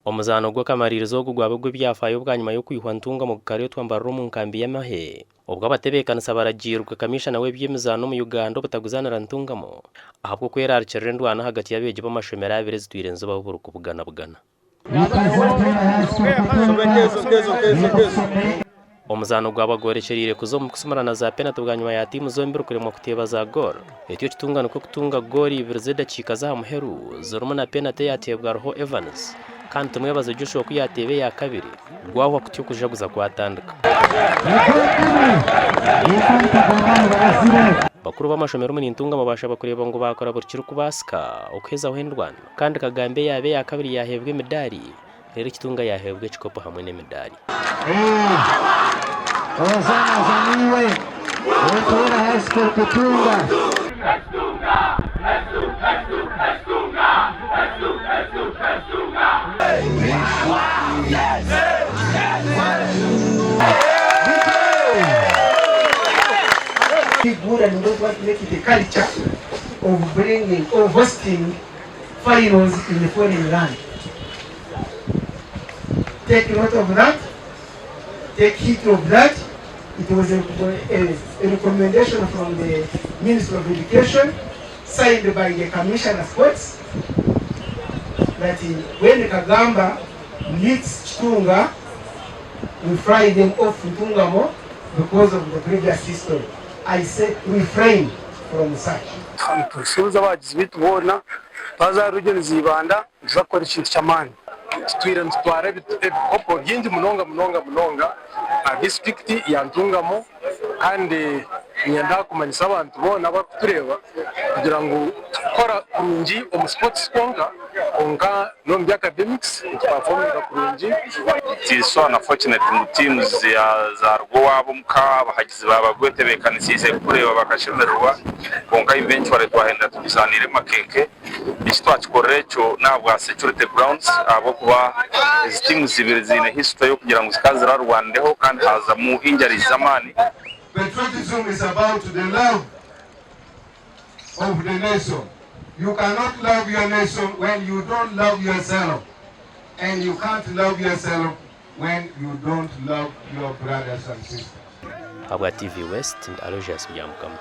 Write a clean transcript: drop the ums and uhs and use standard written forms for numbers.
Omuzaano gw'akamaririzo ogu gwaba ogw'ebyafaayo bwanyima y'okwihwa Ntungamo gukareetwa Mbarara omu nkambi y'amahe obwo abatebeekanisa baragiirwe Kamishana w'eby'emizaano omu Uganda obutaguzaanira Ntungamo ahabw'okwerarikirira endwano ahagati y'abeegi b'amashomero abiri ezitwire nizibaho buri kubuganabugana. Omuzaano gwaba gworekyereire kuza omu kusimarana za penati bwanyima ya tiimu zombiri kuremwa kuteeba za goolo. Etyo Kitunga nikwo kutunga goolo ibiri z'edakiika z'aha muheru zirimu na penati eyateebwa Ruho Evans kandi Tumwebaze Joshua ku yaateeba eya kabiri gwahwa kutyo okujaguza kwatandika. Bakuru b'amashomero omuri Ntungamo baashaba kureeba ngu baakora buri kirikubaasika okuhezaho endwano kandi Kagambe yaaba eya kabiri yaaheebwa emidaari. Reero Kitunga yaaheebwa ekikopo hamwe n'emidaari. Finals in foreign land. Take note of that, take heed of that. It was a, a, a recommendation from the Ministry of Education signed by the Commissioner Sports that when Kagamba meets Chitunga, we fly them off Ntungamo because of the previous history. I say refrain from such. Nitusuubiza abahagizi baitu boona twaza aha regions za Ibanda nituza kukora ekintu ky'amaani. Tutwire nitutwara ebikopo bingi munonga munonga munonga aha disiturikiti ya Ntungamo kandi niinyenda kumanyisa abantu boona abarikutureeba kugira ngu tikukora kurungi omu sports kwonka kwonka n'omu bya academics nitupafominga kurungi. It is so unfortunate ngu teams zaruga owaabo omuka abahagizi baaba gwetebekanisiize kukureeba bakashemererwa kwonka eventually twahenda tugizaniire Makenke. Eki twakikorera ekyo n'ahabwa security grounds ahabw'okuba ezi teams ibiri ziine history y'okugira ngu zikaba zirarwanireho kandi haazamu injuries z'amaani. Patriotism is about the love of the nation. You cannot love your nation when you don't love yourself and you can't love yourself when you don't love your brothers and sisters. Ahabwa TV West, ndi Aloysius Byamukama.